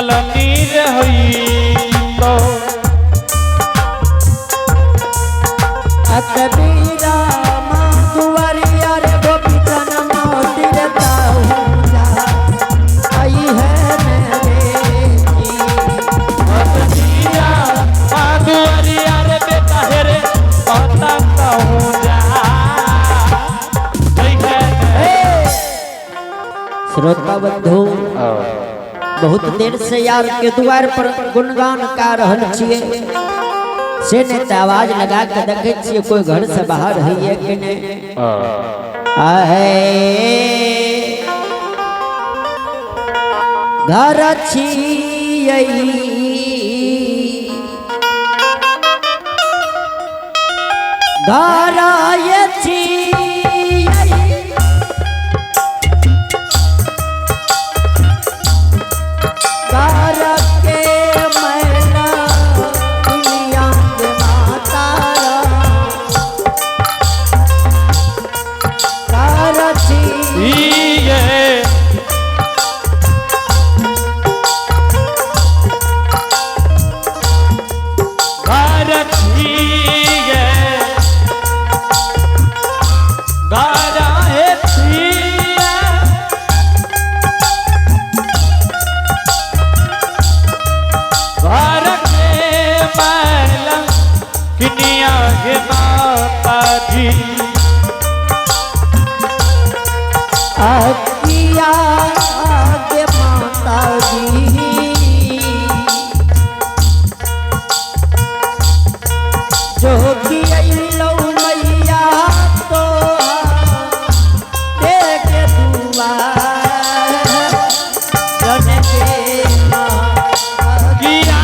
ललनी रही तो अकबीरा माँ दुआरिया रे गोपी चन मोती रे ताऊ जा आई है मेरे जी। दिया माधुरिया रे बेटा हे रे पता कहूँ जा जय है श्रोता बंधु, बहुत देर से यार के द्वार पर गुणगान का रहल छिए, से ने त आवाज लगा के देखे छिए कोई घर से बाहर है कि नहीं। आहे घर छिए घर ये छिए घर के मैना दुनिया के माता घर छी ये घर छिए घर हे छिए घर के मैला किनिया के माता जी अकिया के माता जी जो कि अइलौ मैया तो देख दुआर जन के माँ किया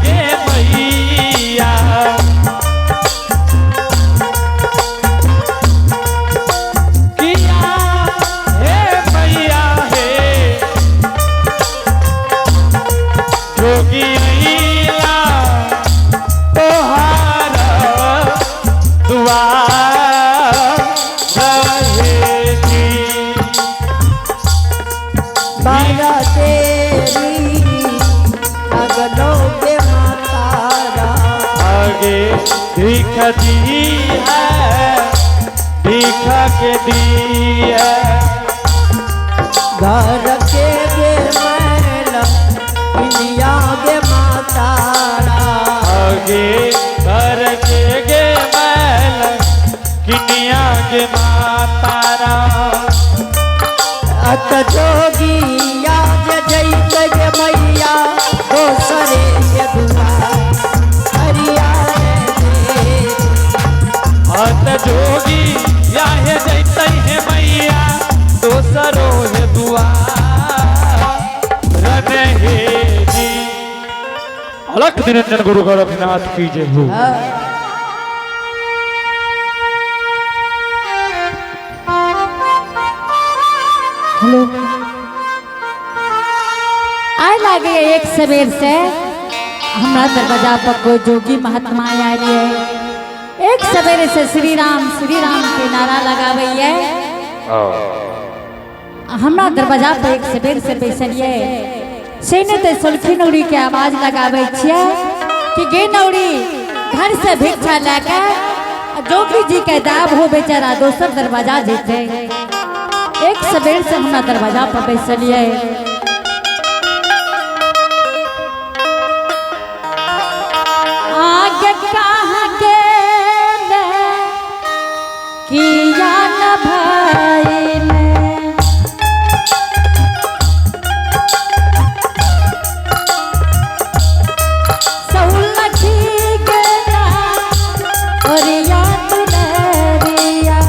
के मैया किया हे मैया हे जोगी अइला तोहार दुआर रहे जी। बारा तेरी लगनो के मातारा आगे भीख दी है भीख के दी है घर के गे मैल इंडिया गे मातारा आगे घर के गे मैल किनिया के मातारा अत जोगी आज जैत गे मैया दोसरे के दुआर हरिया रे। हत जोगी याहे जैतै हे मैया दोसरो हे दुआर रन हे जी। अलख निरंजन गुरु गोरखनाथ की जय हो। हेलो आए लागे एक सवेर से हमरा दरवाजा पर कोई जोगी महात्मा आयल है। एक सवेरे से श्री राम के नारा लगावे है। हमरा दरवाजा पर एक सवेर से बैसलिए से नहीं तो सोलखी नौरी के आवाज लगावे छिए कि गे नौरी घर से भिक्षा लेके जोगी जी के दाब हो बेचारा दोसर दरवाजा जेते। एक सवेर से हमरा दरवाजा पर बैसलिए। आगे कहाँ गेले किया न भइले। सौलखी गेला ओरिया दुलरिया।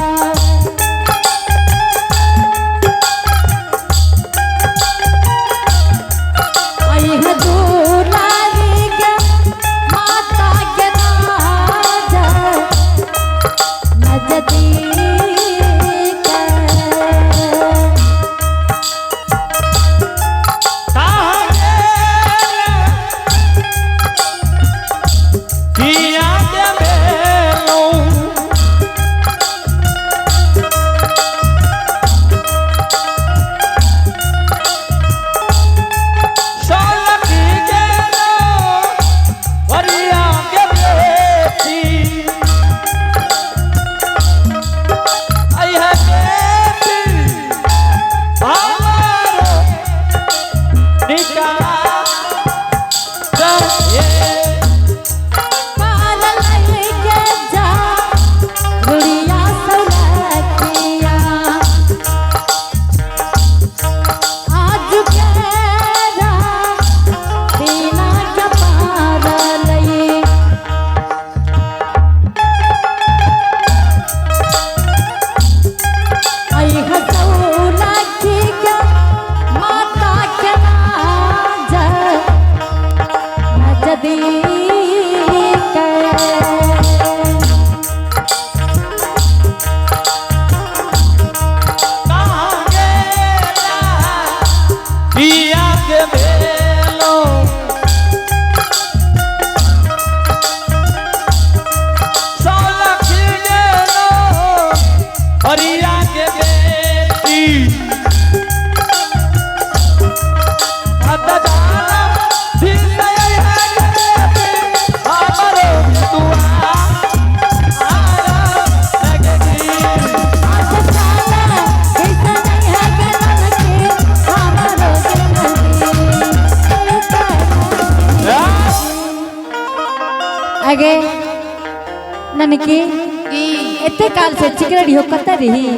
ननकी की एते काल से चिकरड़ी हो कत रही?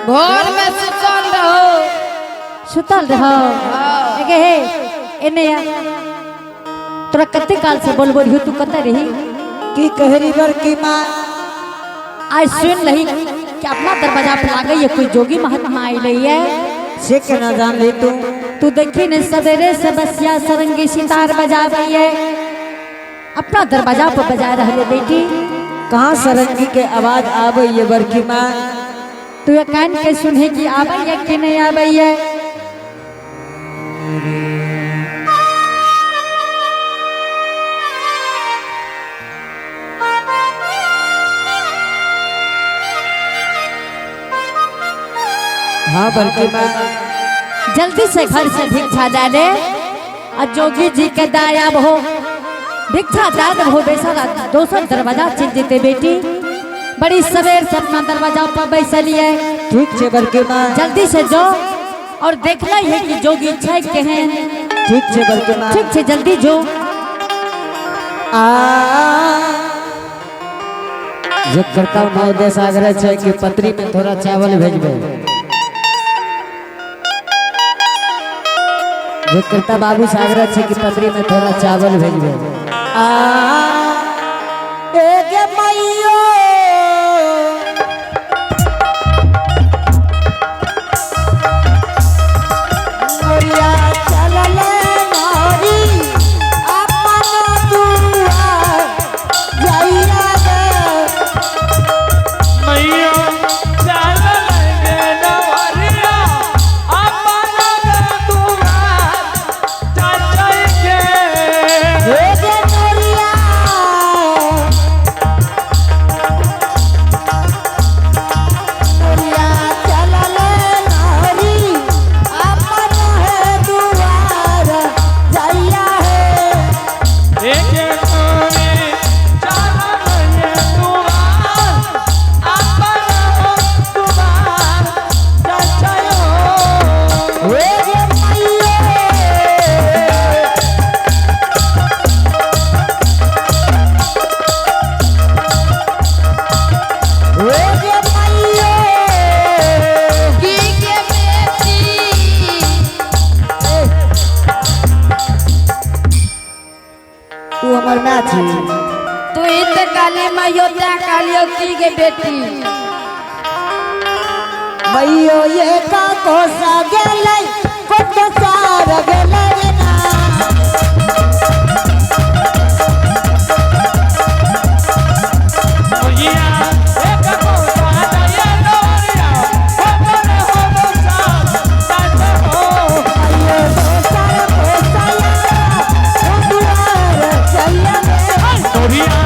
भोर में सुतल रहो। सुतल रहो। एगे हे एने आ। तोरा कते काल से बोलबो रही तू कत रही? की कहरी बड़की माँ? आज सुन रही कि अपना दरवाजा पर लागे ये कोई जोगी महात्मा आइले है। से केना जान ली तू? तू देखी ने सवेरे से बसिया सरंगी सितार बजावे है, अपना दरवाजा पर बजा रहे बेटी। कहाँ सरंगी के आवाज आवे ये बड़की माँ? तू ये कान के सुने कि आवे या कि नहीं आवे है। हाँ बड़की माँ। जल्दी से घर से भिक्षा डाले और जोगी जी के दाया हो भिक्षा दाद हो बेसारा दोसर दरवाजा चल जेते बेटी। बड़ी सवेर से अपना दरवाजा पर बैसलिए। ठीक छे बड़की माँ। जल्दी से जो और देखना है कि जोगी छै केहन। ठीक छे बड़की माँ। ठीक छे जल्दी जो। आ जे करता महोदय आग्रह छे कि पत्री में थोड़ा चावल भेजबे। जे करता बाबू से आग्रह छे कि पत्री में थोड़ा चावल भेजबे। आ एगे मैयो मोरिया चलले नारी अपन दुआर जाइया गे। मैया चलले गे नवरिया अपन दुआर चाचा के। एगे मोरिया मोरिया चलले नारी अपन है दुआर जाइया है। एगे मोरे चलले दुआर अपन दुआर चाचा हो। एगे मैयो एगे मैयो की के बेटी? तू हमर माँ छी। तू ही तो काली माइयो त्या कालियो की के बेटी? मैयो ये का कोसा गेलै कोट सार गेलै ना। मैया एक कोसा दया नवरिया हो हो कोसा चाचा हो। मैयो दोसर कोसा दुआर चैया में। नोरिया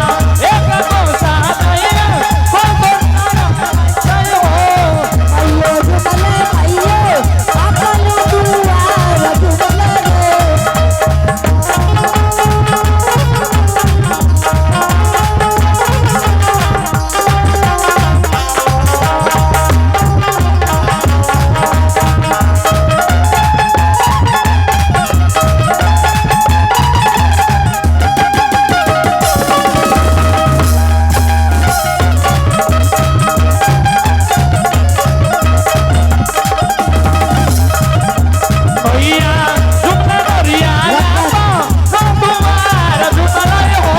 एक कोसा दया हो चाचा हो। मैयो जुबले मैयो अपन दुआर जुबले रे। मैया जुबले नोरिया दुआर जुबले हो।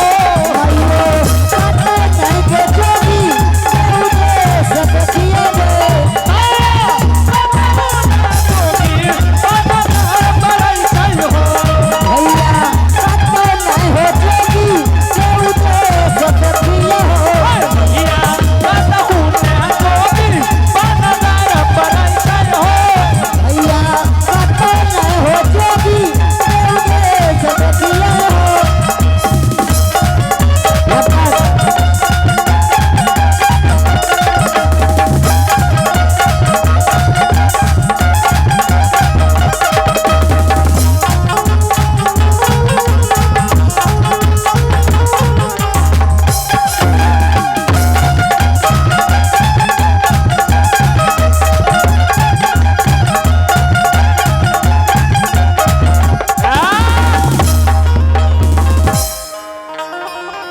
मैयो कत नहीं के जोगी उदे सब किए रे। भैया कत नहीं हो जोगी उदे सब किए हो। भैया कत नहीं हो जोगी उदे सब किए हो।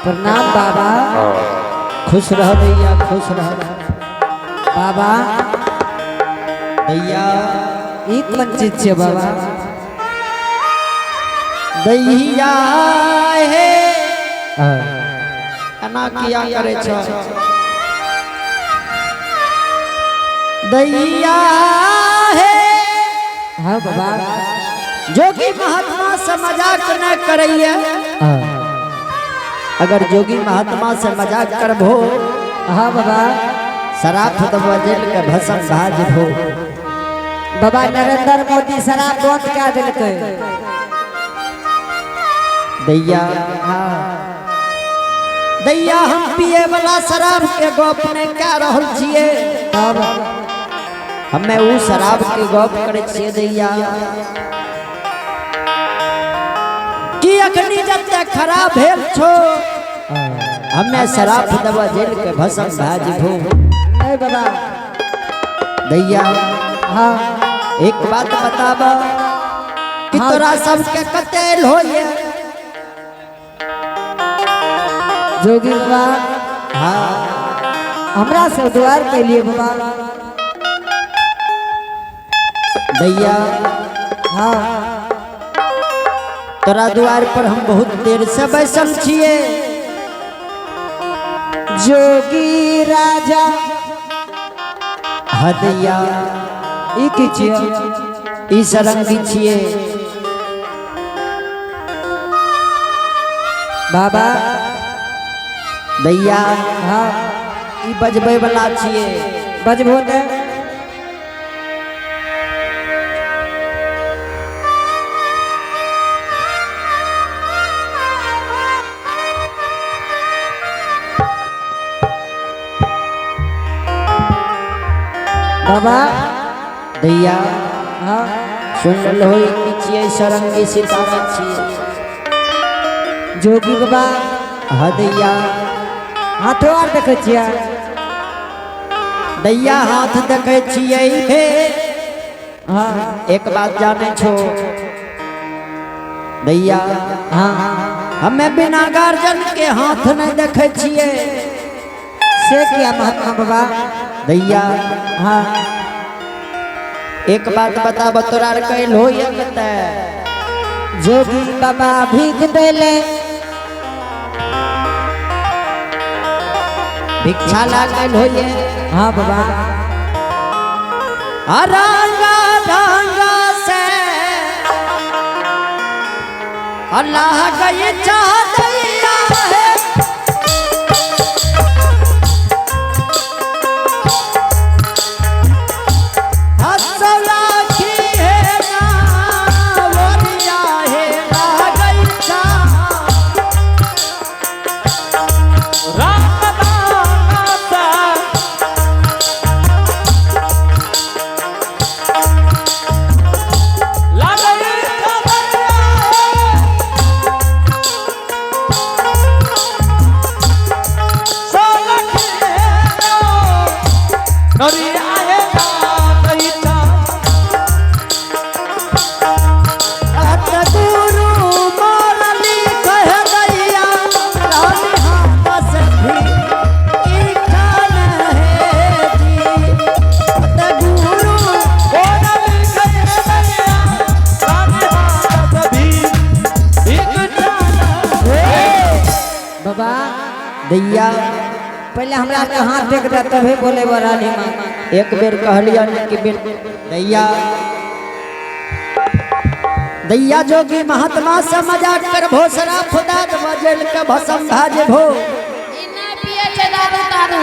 प्रणाम बाबा। खुश रह दैया, खुश रह बाबा। दैया। ई कोन चीज छै बाबा? दैया हे, एना किया करे छ दैया हे? हाँ बाबा। जोगी महात्मा से मजाक न करैया। अगर जोगी महात्मा से मजाक करभो, हाँ बाबा, शराब दबा जेल के भस्म भाजभो। बाबा, नरेंद्र मोदी शराब बंद कए देलकै। दैया। हाँ। दैया, हम पिए वाला शराब के गप नहीं कह रहल छियै। तब? हमें ऊ शराब के गप करे छियै दैया, कि अखनी जते खराब भेल छो, हमें शराब दबा जेल के भस्म भाजभो। नहीं बाबा। दैया। हाँ। एक बात बताब कि हाँ। तोरा सबके कतेल होइए? जोगी बाबा। हाँ। हमरा से द्वार के लिए बाबा। दैया। हाँ। तोरा द्वार पर हम बहुत देर से बैसल छियै। जोगी राजा। हाँ दैया। ई की छियै? ई सरंगी छियै। बाबा। दैया। हाँ। ई बजबै वाला छियै। बजबो ने। बाबा। दैया। हाँ। सुन लेलहो, ई की छियै? सरंगी सितारा छियै। जोगी बाबा। हाँ दैया। हाथो आर देखै छियै? दैया, हाथ देखै छियै हे। हाँ। एक बात जानै छो दैया? हाँ। हमें बिना गार्जियन के हाथ नहीं देखै छियै। से किया महात्मा बाबा? दैया। हाँ। एक बात बताब, तोरा आर कैल होइए कतऽ? जोगी बाबा भीख देले। भिक्षा ला कैल होइए? हाँ बाबा। रंगा रंगा से अल्लाह गई चाहदैया है। हसलाखी है नावरिया है लागई चा रामदाता। लागई खबरिया। सोलखी नरिया है लागई चा। अत गुरु मोरली कह दैया, रानी हाथ भी इच्छा है जी। अत गुरु कोडली कह दैया, रानी हाथ भी एक जाना। बाबा। दैया। पहले हमरा के हाथ देख दे, तभी बोले रानी माँ। एक बेर कहलियन कि बिन दैया, दैया, जोगी महात्मा से मजाक करभो, शराब खुदा बजल के भसम भाजभो। ई नहि पियै छै दारू तारू।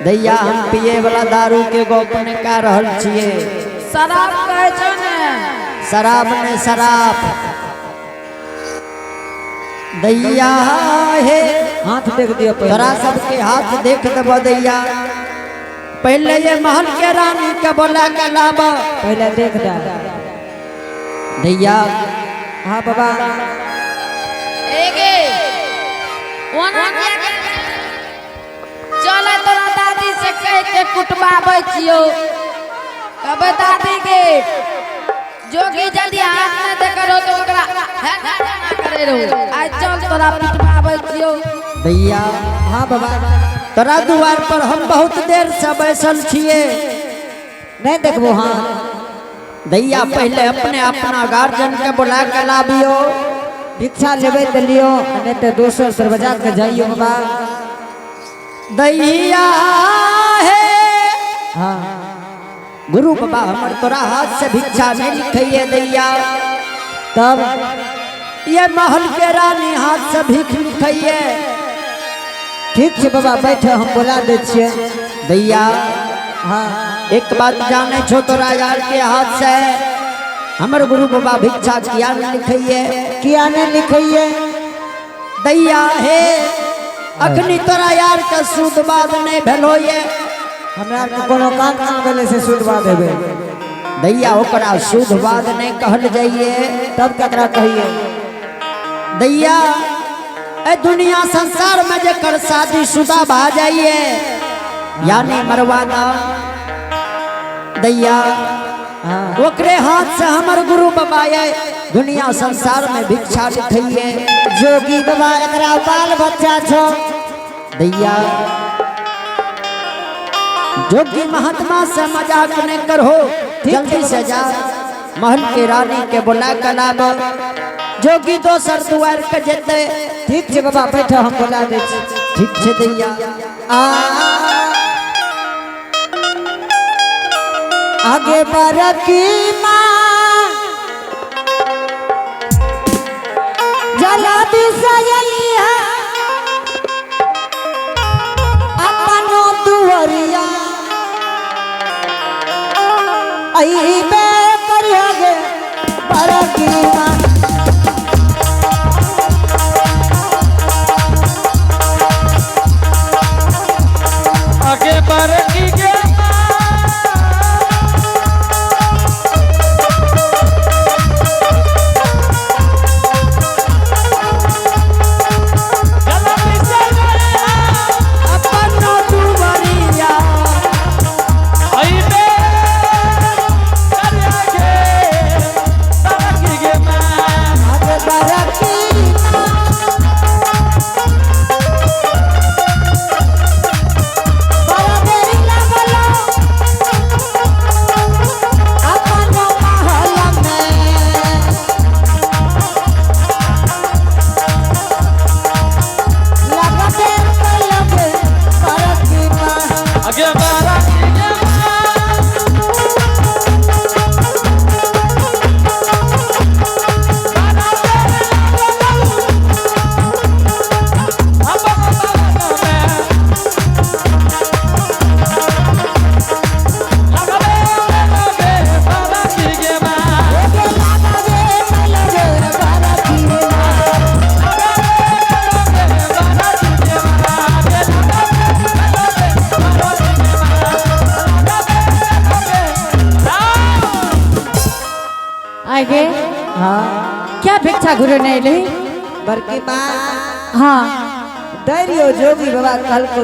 दैया, हम पिए वाला दारू के गप नहीं कह रहल छियै। शराब कहै छौ ने। शराब ने शराब दैया हे। हाथ देख दियो पहले। तोरा सबके हाथ देख देबो दैया, पहले ये महल के रानी के बोला के लाबा। पहले देख दे। दैया। हाँ बाबा। एगे ओना किया के चल, तोरा दादी से कह के कुटबाबै छियौ। कहबै दादी के, जोगी जल्दी हाथ नहि देखे रहो तो ओकरा है ना करे रहो। आइ चल, तोरा पिटबाबै छियौ। दैया। हाँ बाबा। तोरा दुआर पर हम बहुत देर से बैसल छिए। नहीं देखबो। हाँ। दैया, पहले अपने अपना गार्जियन के बुला के लाबियो। भिक्षा लेबै तऽ लियो, नहीं तऽ दोसर दरवाजा के जाइयो बाबा। दैया हे। हाँ। गुरु बाबा हमर तोरा हाथ से भिक्षा नहीं लिखैये दैया। तब? ये महल के रानी हाथ से भीख लिखैये। ठीक छै बाबा, बैठ, हम बोला दै छियै। दैया। हाँ। एक बात जाने छो, तोरा यार के हाथ से हमर गुरु बाबा भिक्षा किया नहीं लिखैये? किया नहीं लिखैये? दैया हे, अखनी तोरा यार के सूद बाद नहीं भेलो ये। हमरा आरके कोनो काम ना भेलै से सुधवा देबै? दैया, ओकरा सूद बाद नहीं कहल जाइए। तब ककरा कहिए? दैया, ए दुनिया संसार में जेकर शादी शुदा भा जाइए, यानी मरवाना दैया, हाँ। ओकरे हाथ से हमर गुरु बाबा ये दुनिया संसार में भिक्षा लिखैये। जोगी बाबा, एकरा बाल बच्चा छो? दैया, जोगी महात्मा से मजाक नहीं करो। जल्दी से जा, महल के रानी के बुला के लाब। जोगी दोसर दुआर के जेते। ठीक छै बाबा, बैठ, हम बोला दै छी। ठीक छै दैया। आ आगे बरकी माँ जला दिसैया अपनो दुवरिया अइबे करिया गे बरकी माँ। आगे बरकी गे। अपनो दुवरिया अइबे करिया गे बरकी गे माँ। आगे बरकी माँ बड़ा देरी लागलो अपनो महल में लगबे कलबे बरकी माँ। आगे बरकी गे माँ। आगे लगबे कलबे बरकी माँ। आगे। हाँ। क्या भिक्षा गुरु ने ली? बड़की माँ। हाँ। दैरियो जोगी बाबा कहलको।